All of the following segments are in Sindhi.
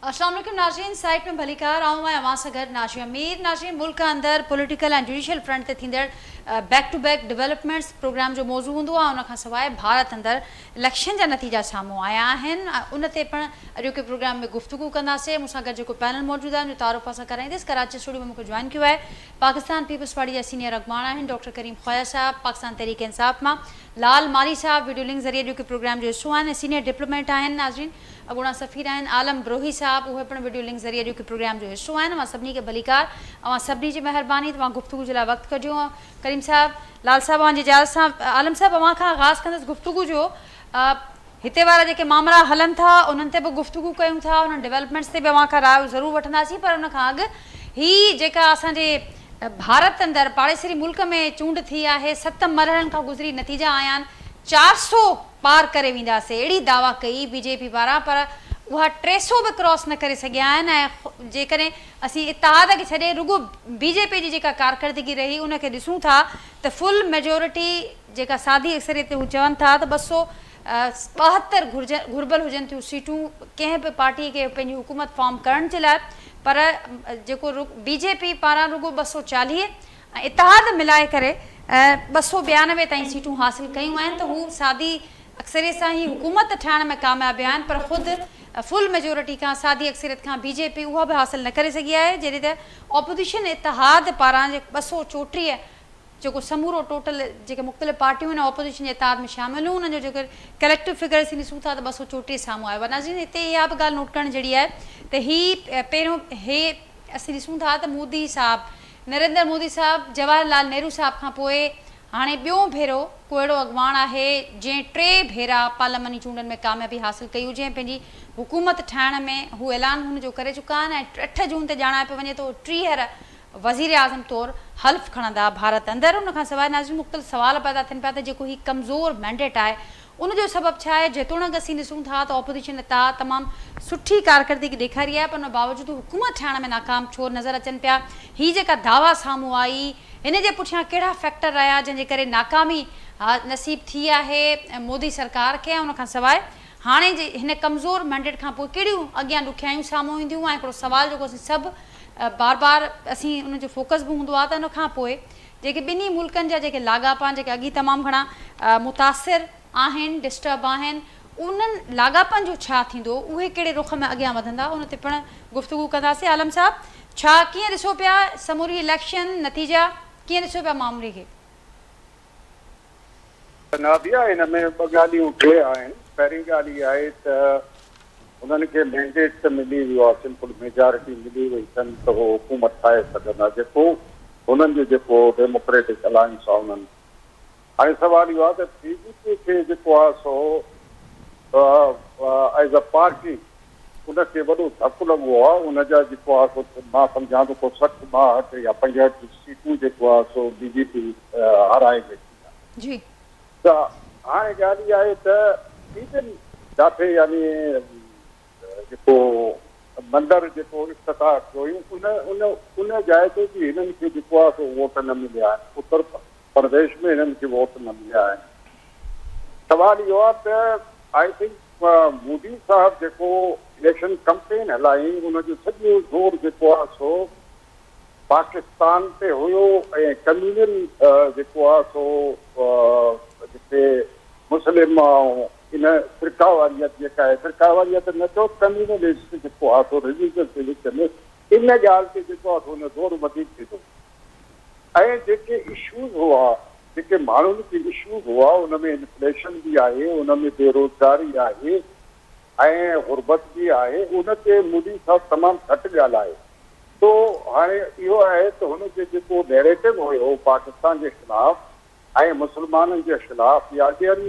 السلام عليڪم ناظرين سائيٽ ۾ ڀليڪار آئون آهيان اوهان سان گڏ ناظرين مير. ناظرين ملڪ اندر پوليٽيڪل ۽ جوڊيشل فرنٽ تي ٿيندڙ back to back developments programme جو موضوع هوندو آهي. ان کان سواء ڀارت اندر اليڪشن جا نتيجا سامهون آيا آهن ان تي پڻ اڄوڪي پروگرام ۾ گفتگو ڪنداسين. مون سان گڏ جيڪو پينل موجود آهي ان جو تعارف اسان ڪرائيندس. ڪراچي اسٽوڊيو ۾ مون کي جوائن ڪيو آهي پاڪستان پيپلز پارٽي جا سينيئر اڳواڻ آهن ڊاڪٽر ڪريم خواجه صاحب، پاڪستان تحريڪ انصاف مان لال مالهي صاحب وڊيو لنڪ ذريعي اڄوڪي پروگرام جو حصو آهن ۽ سينيئر ڊپلوميٽ آهن. ناظرين اڳوڻا سفير آهن عالم بروهي صاحب اهي پڻ وڊيو لنڪ ذريعي اڄوڪي پروگرام جو حصو آهن. اوهان سڀني کي ڀليڪار. اوهان سڀني جي مهرباني ته اوهان گفتگو جي لاء وقت ڪڍيو. ڪريم صاحب، لال صاحب اوهان جي اجازت سان عالم صاحب اوهان کان آغاز ڪندس گفتگو جو. هتي وارا جيڪي مامرا هلن ٿا انهن تي به گفتگو ڪيون ٿا، انهن ڊولپمينٽس تي به اوهان کان راء ضرور وٺنداسين پر ان کان اڳ هي جيڪا اسان جي ڀارت اندر پاڙيسري ملڪ ۾ چونڊ ٿي آهي، ست مرحلن کان گذري نتيجا آيا آهن، 400 پار ڪري وينداسين اهڙي دعويٰ ڪئي بي جي پي پاران پر اها 300 به ڪراس نه ڪري سگهيا آهن ۽ جيڪڏهن اسين اتحاد کي ڇڏي رڳو بي جي پي جي جيڪا ڪارڪردگي رهي ان کي ڏسون ٿا ته فل ميجورٽي جيڪا سادي اڪثريت هو چون ٿا ته 272 گهربل هجن ٿيون سيٽون ڪنهن به پارٽي کي پنهنجي حڪومت فارم ڪرڻ جي لاء پر جيڪو بي جي پي پاران رڳو 240 ۽ اتحاد ملائي ڪري 292 تائين سيٽون حاصل ڪيون آهن ته هو سادي اڪثريت سان هي حڪومت ٺاهڻ ۾ ڪامياب ويا آهن پر خود فل ميجورٽي کان سادي اڪثريت کان بي جي پي اها به حاصل نه ڪري سگهي آهي جڏهن ته اپوزيشن اتحاد پاران 234 جيڪو سمورو ٽوٽل جيڪي مختلف پارٽيون هن اپوزيشن جي اتحاد ۾ شامل هيون انهن جو جيڪو ڪليڪٽو فگر اسين ڏسون ٿا ته 234 سامهون آيو آهي. ناظرين هتي اها به ڳالهه نوٽ ڪرڻ جهڙي آهي ته هي پهريون هي اسين ڏسون ٿا ته مودي صاحب نريندر مودي صاحب جواهر لال نهرو صاحب کان پوء هاڻي ٻيون ڀيرو ڪو اهڙو اڳواڻ آهي جنهن ٽي ڀيرا پارلياماني چونڊن ۾ ڪاميابي حاصل ڪئي هجي ۽ پنهنجي حڪومت ٺاهڻ ۾ هو اعلان هن جو ڪري چڪا آهن ۽ 8 جون تي ڄاڻايو پيو وڃي ته هو ٽيهر وزيراعظم طور حلف کڻندا. ڀارت اندر ان کان سواء ناظرين مختلف سوال پيدا ٿين پيا ته جيڪو هي ڪمزور مينڊيٽ آهي ان جو سبب ڇا آهي؟ جيتوڻيڪ اسين ڏسون ٿا ته اپوزيشن اتحاد تمام سٺي ڪارڪردگي ڏيکاري آهي پر ان باوجود حڪومت ٺاهڻ ۾ ناڪام ڇو نظر اچن پيا؟ هي جيڪا دعويٰ سامهون آئي هن جي پٺيان ڪهڙا فيڪٽر رهيا جنهن جي ڪري ناڪامي نصيب ٿي آهي مودي سرڪار کي ۽ ان کان سواء هاڻي جي هن ڪمزور مينڊيٽ کان پوء ڪهڙيون اڳيان ڏکيائيون سامهون اينديون ۽ هڪڙو سوال جيڪو اسين سڀ بار بار اسين ان جو فوڪس به هوندو آهي ته ان کان پوء جيڪي ٻنهي ملڪن جا جيڪي لاڳاپا آهن جيڪي اڳ ئي تمام گهڻا متاثر آهن ڊسٽرب آهن انهن لاڳاپن جو ڇا ٿيندو اهي ڪهڙي رخ ۾ اڳيان وڌندا ان تي پڻ گفتگو ڪنداسين. عالم صاحب ڇا ڪيئن ڏسو پيا سموري اليڪشن نتيجا ڪيئن ڏسو پيا معاملي کي؟ ناديه هن ۾ ٻه ڳالهيون ٽي آهن. پهرين ڳالهه اها آهي ته هنن کي مينڊيٽ ته ملي ويو آهي، سمپل ميجارٽي ملي وئي اٿن ته هو حڪومت ٺاهي سگهندا جيڪو هنن جو جيڪو ڊيموڪريٽڪ الائنس آهي انهن. هاڻي سوال اهو آهي ته بي جي پي کي جيڪو آهي سو ايز اي پارٽي ان کي وڏو ڌڪ لڳو آهي، ان جا جيڪو آهي سو مان سمجهان ٿو ڪو 60 62 يا 65 سيٽون جيڪو آهي سو بي جي پي هارائي ويٺي آهي. جي. ته هاڻي ڳالهه اها آهي ته ايون جاٿي يعني جيڪو مندر جيڪو افتتاح ٿيو هيون ان ان ان جاء تي به هنن کي جيڪو آهي سو ووٽ نه مليا آهن، اتر پرديش ۾ هنن کي ووٽ نه مليا آهن. سوال اهو آهي ته I think Modi صاحب جيڪو اليڪشن ڪمپين هلائي ان جو سڄو زور جيڪو آهي سو پاڪستان تي هيو ۽ ڪميونل جيڪو آهي سو جتي مسلم ۽ ان فرقه واريت جيڪا آهي فرقه واريت نه چئو ڪميونلسٽ جيڪو آهي سو رليجس جي وچ ۾ ان ڳالهه تي جيڪو آهي سو ان زور وڌيڪ ڏنو ۽ جيڪي اشوز هئا، جيڪي ماڻهن کي اشوز هئا ان ۾ انفليشن به آهي، ان ۾ بيروزگاري آهي ۽ غربت به آهي، ان تي مودي صاحب تمام گهٽ ڳالهايو. سو هاڻي اهو آهي ته هن جو جيڪو نيريٽو هيو پاڪستان جي خلاف ۽ مسلمانن جي خلاف يا ٻين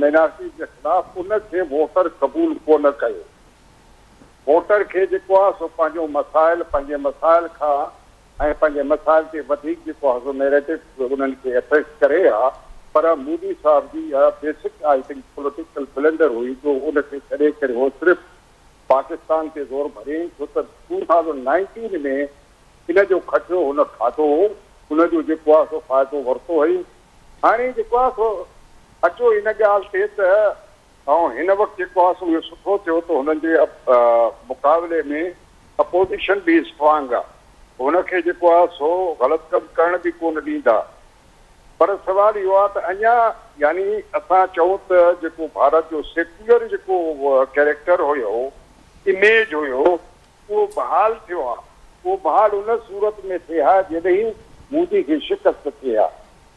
مينارٽيز جي خلاف ان کي ووٽر قبول ڪونه ڪيو. ووٽر کي جيڪو آهي سو پنهنجو مسائل پنهنجي مسائل کان ۽ پنهنجي مسائل تي وڌيڪ جيڪو آهي سو نيريٽو انهن کي افيڪٽ ڪري ها پر مودي صاحب جي اها basic I think political blunder هئي جو ان کي ڇڏي ڪري هو صرف پاڪستان تي زور ڀريائين ڇو ته 2019 ۾ ان جو کٽيو هن کاڌو هو ان جو جيڪو آهي سو فائدو ورتو هئي هاڻي جيڪو آهي سو اچو ان ڳالهه تي ته ۽ هن وقت جيڪو آهي سو اهو سٺو ٿيو ته هنن جي مقابلي ۾ اپوزيشن به اسٽرانگ آهي هن کي جيڪو آهي سو غلط ڪم ڪرڻ به ڪونه ڏيندا پر سوال اهو آهي ته اڃا يعني اسان چئون ته جيڪو ڀارت جو سيڪيولر جيڪو ڪيريڪٽر هيو اميج هيو اهو بحال ٿيو آهي اهو بحال ان صورت ۾ ٿئي ها جڏهن مودي کي شڪست ٿئي ها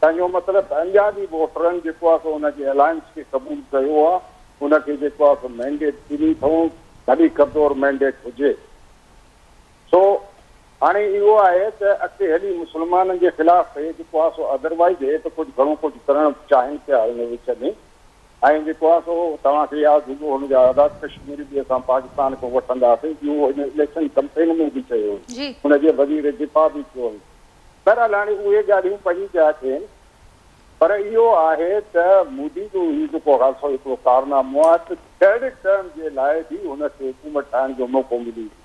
تنهن جو مطلب ته اڃا به ووٽرن جيڪو آهي سو ان جي الائنس کي قبول ڪيو آهي، ان کي جيڪو آهي سو مينڊيٽ ڏني اٿئون، ڀلي ڪمزور مينڊيٽ هجي. سو هاڻي اهو آهي ته اڳتي هلي مسلمانن جي خلاف هي جيڪو آهي سو اڌروائيز هي ته ڪجهه گهڻو ڪجهه ڪرڻ چاهين پيا هن وچ ۾ ۽ جيڪو آهي سو توهان کي ياد هوندو هن جا آزاد ڪشمير به اسان پاڪستان کان وٺنداسين اهو هن اليڪشن ڪمپين ۾ به چيو هئي هن جي وزير دفاع به ٿيو هئي. بهرحال هاڻي اهي ڳالهيون پنهنجي جاء تي آهن پر اهو آهي ته مودي جو هي جيڪو سو هڪڙو ڪارنامو آهي ته ٿرڊ ٽرم جي لاء به هن کي حڪومت ٺاهڻ جو موقعو ملي ويو.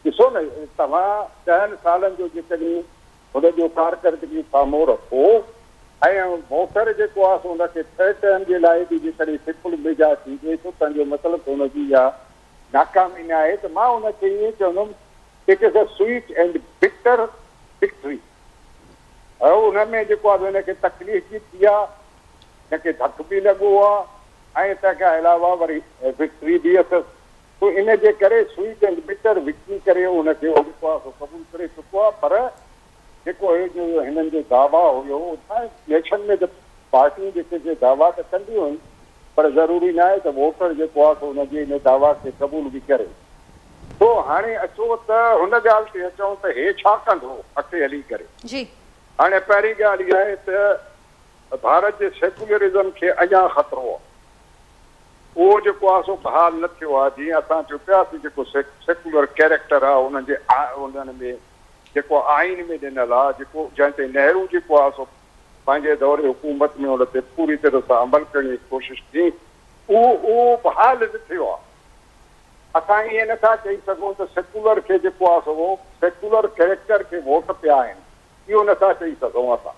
ڏسو نه توهان ڏهن سالن جو جيڪڏهن هن جو ڪارڪردگي سامهون رکو ۽ ووٽر جيڪو آهي سو هن کي ٿرڊ ٽرم جي لاء به جيڪڏهن سمپل ميجارٽي ڏئي ٿو تنهن جو مطلب ته هن جي اها ناڪامي نه آهي ته مان ان کي ائين چوندم it is a sweet and bitter victory ان ۾ جيڪو آهي ان کي تڪليف به ٿي آهي ان کي ڌڪ به لڳو آهي ۽ تنهن کان علاوه وري وڪٽري به اٿس سو ان جي ڪري سوئيٽ اينڊ بٽر وڪٽري ڪري ان کي جيڪو آهي سو قبول ڪري چڪو آهي پر جيڪو هي جو هنن جو دعويٰ هيو اليڪشن ۾ ته پارٽيون جيڪي سي دعويٰ ته ڪنديون آهن پر ضروري ناهي ته ووٽر جيڪو آهي سو ان جي ان دعويٰ کي قبول به ڪري. سو هاڻي اچو ته هن ڳالهه تي اچون ته هي ڇا ڪندو اڳتي هلي ڪري. هاڻي پهرين ڳالهه اها آهي ته ڀارت جي سيڪولرزم کي اڃا خطرو آهي. اهو جيڪو آهي سو بحال نه ٿيو آهي جيئن اسان چيو پيا ته جيڪو سيڪولر ڪيريڪٽر آهي انهن جي انهن ۾ جيڪو آئين ۾ ڏنل آ، جيڪو جنهن تي نهرو جيڪو آ سو پنهنجي دور حڪومت ۾ ان تي پوري طرح سان عمل ڪرڻ جي ڪوشش ٿي، اهو اهو بحال نه ٿيو آ. اسان ائين نه ٿا چئي سگهون ته سيڪولر کي جيڪو آ سو سيڪولر ڪريڪٽر کي ووٽ پيا آهن، اهو نه ٿا چئي سگهون اسان.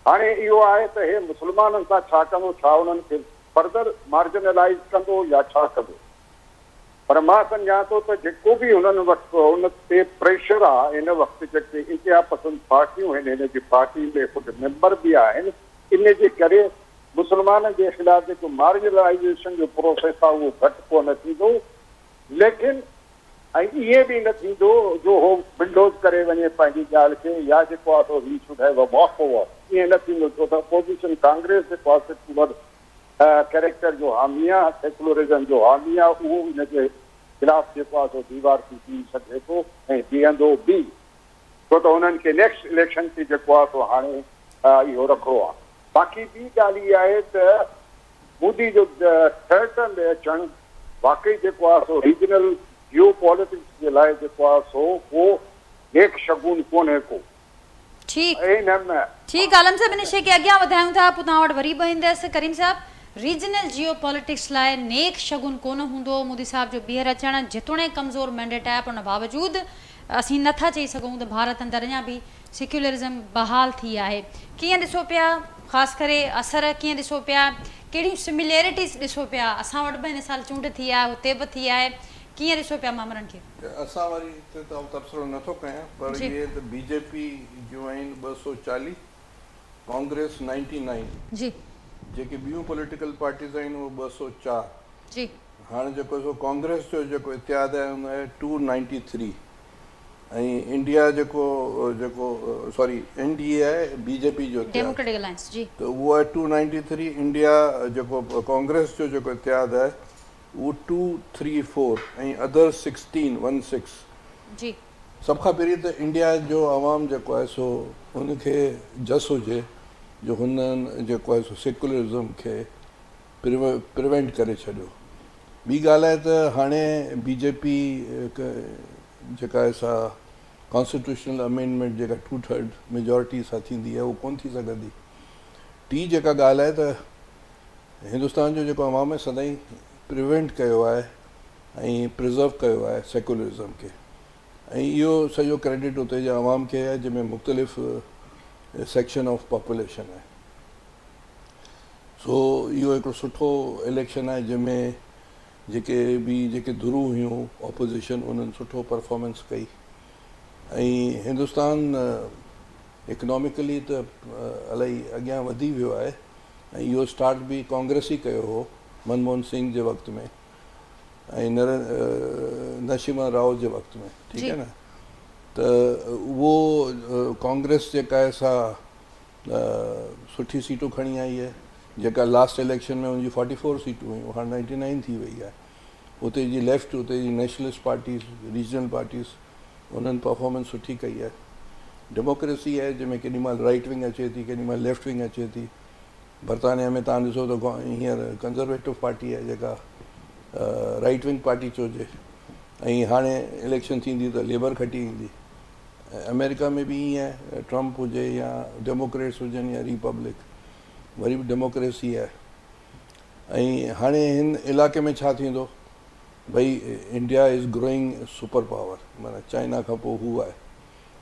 هاڻي اهو آهي ته هي مسلمانن سان ڇا ڪندو، ڇا انهن کي فردر مارجنلائيز ڪندو يا ڇا ڪندو؟ پر مان سمجهان ٿو ته جيڪو به هنن وٽ ان تي پريشر آ هن وقت جيڪي انتها پسند پارٽيون آهن هن جي پارٽي ۾ ڪجهه ميمبر به آهن ان جي ڪري مسلمانن جي خلاف جيڪو مارجنلائيزيشن جو پروسيس آ اهو گهٽ ڪونه ٿيندو ليڪن ۽ ائين به نه ٿيندو جو هو بلڊوز ڪري وڃي پنهنجي ڳالهه کي يا جيڪو آ سو he should have a walk over ائين نه ٿيندو ڇو ته اپوزيشن ڪانگريس جيڪو آ سيڪولر ڪريڪٽر جو حامي آ، سيڪولرزم جو حامي آ، اهو ان جي خلاف جيڪو آ سو ديوار ٿي بيهي سگهي ٿو ۽ بيهندو به، ڇو ته انهن کي نيڪسٽ اليڪشن تي جيڪو آ سو هاڻي اهو رکڻو آ. باقي ٻي ڳالهه اها آهي ته مودي جو ٿرڊ ٽرم ۾ اچڻ واقعي جيڪو آ سو ريجنل جيو پاليٽڪس جي لاء جيڪو آ سو ڪو نيڪ شگون ڪونهي ڪو. ٺيڪ ٺيڪ عالم صاحب ان شيء کي اڳيان وڌايون ٿا پوء توهان وٽ وري به ايندس ڪريم صاحب ريجنل جيو پاليٽڪس لاء نيڪ شگون ڪونه هوندو مودي صاحب جو ٻيهر اچڻ جيتوڻيڪ ڪمزور مينڊيٽ آهي پر ان باوجود اسين نه ٿا چئي سگهون ته ڀارت اندر اڃا به سيڪيولرزم بحال ٿي آهي ڪيئن ڏسو پيا خاص ڪري اثر ڪيئن ڏسو پيا ڪهڙيون سميليرٽيز ڏسو پيا اسان وٽ به هن سال چونڊ ٿي آهي هتي به ٿي آهي ڪيئن ڏسو پيا مامرن کي. اسان واري تي ته آئون تبصرو نه ٿو ڪيان پر اهي ته بي جي پي جون آهن 240 ڪانگريس نائنٽي نائين جيڪي ٻيون پوليٽيڪل پارٽيز آهن اهي 204 هاڻي جيڪو سو ڪانگريس جو جيڪو اتحاد آهي ان آهي ٽو نائنٽي ٿري ۽ انڊيا جيڪو جيڪو سوري اين ڊي اي آهي بي جي پي جو اتحاد ته اهو آهي ٽو نائنٽي ٿري انڊيا جيڪو ڪانگريس جو جيڪو اتحاد آهي اهو two three four ۽ others sixteen one six. جي. سڀ کان پهرين ته انڊيا جو عوام جيڪو آهي سو ان کي جس هجي جو هنن جيڪو آهي سو سيڪولرزم کي پريونٽ ڪري ڇڏيو. ٻي ڳالهه آهي ته هاڻي بي جي پي جيڪا آهي سا ڪانسٽيٽيوشنل امينڊمينٽ جيڪا ٽو ٿرڊ ميجارٽي سان ٿيندي آهي اهو ڪونه ٿي سگهندي. ٽي جيڪا ڳالهه آهي ته هندستان جو جيڪو عوام آهي سدائين پريونٽ ڪيو آهي ۽ پريزرو ڪيو آهي سيڪولرزم کي ۽ اهو سڄو ڪريڊٽ اتي جي عوام کي آهي جنهن ۾ مختلف سيڪشن آف پاپوليشن آهي. سو اهو هڪڙو سٺو اليڪشن آهي جنهن ۾ جيڪي به جيڪي ڌرون هيون اپوزيشن انهن سٺو پرفارمنس ڪئي ۽ هندستان اڪناميڪلي ته الائي اڳيان وڌي ويو آهي ۽ اهو اسٽارٽ به ڪانگريس ئي ڪيو هو منموهن سنگهه جي وقت ۾ ۽ نرسمها راؤ جي وقت ۾ ٺيڪ آهي نه ته اهو ڪانگريس جيڪا آهي سا سٺي سيٽون کڻي آئي آهي جيڪا لاسٽ اليڪشن ۾ ان جي فورٽي فور سيٽون هيون هاڻ نائنٽي نائن ٿي وئي آهي اتي جي ليفٽ اتي جي نيشنلسٽ پارٽيز ريجنل پارٽيز انهن پرفارمنس سٺي ڪئي آهي ڊيموڪريسي آهي جنهن ۾ ڪيڏي مهل رائيٽ ونگ اچي ٿي ڪيڏي مهل ليفٽ ونگ اچي ٿي برطانيا ۾ تان ڏسو ته هينئر ڪنزرويٽو پارٽي آهي جيڪا رائيٽ ونگ پارٽي چئجي ۽ هاڻي اليڪشن ٿيندي ته ليبر کٽي ايندي آمريڪا ۾ به ائين آهي ٽرمپ هجي يا ڊيموڪريٽس هجن يا ريپبلڪ وري به ڊيموڪريسي آهي ۽ هاڻي هن علائقي ۾ ڇا ٿيندو ڀئي India is growing super power معنيٰ چائنا کان پوء هو آهي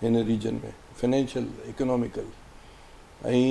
هن ريجن ۾ فنانشل اڪناميڪل ۽